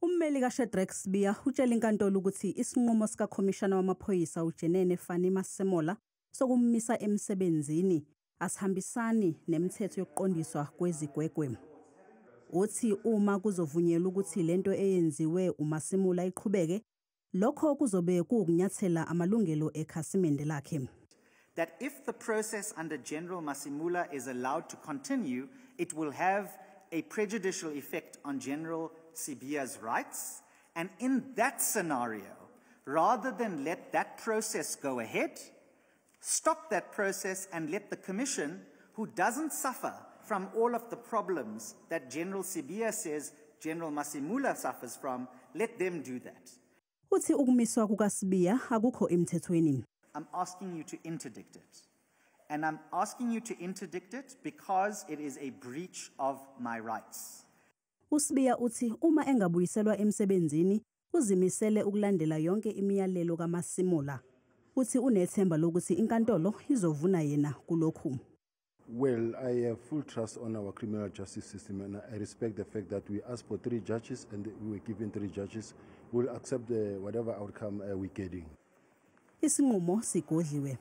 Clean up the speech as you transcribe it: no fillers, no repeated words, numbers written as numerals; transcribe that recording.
Ummeli kaShadrack Sibiya utshela inkantolo ukuthi isinqumo sikakhomishana wamaphoyisa uJenene Fannie Masemola sokummisa emsebenzini asihambisani nemithetho yokuqondiswa kwezigwegwe. Uthi uma kuzovunyelwa ukuthi lento eyenziwe uMasemola iqhubeke, lokho kuzobe kuwukunyathela amalungelo ekhasimende lakhe. That if the process under General Masemola is allowed to continue, it will have a prejudicial effect on General Sibiya's rights. And in that scenario, rather than let that process go ahead, stop that process and let the Commission, who doesn't suffer from all of the problems that General Sibiya says General Masemola suffers from, let them do that. Uthi ukumiswa kukaSibiya akukho emthethweni. I'm asking you to interdict it. And I'm asking you to interdict it because it is a breach of my rights. USibiya uthi uma engabuyiselwa emsebenzini uzimisele ukulandela yonke imiyalelo kaMasemola. Uthi unethemba lokuthi inkantolo izovuna yena kulokhu. Well, I have full trust on our criminal justice system, and I respect the fact that we asked for three judges and we were given three judges. We'll accept whatever outcome we're getting. Isinqumo sigodliwe.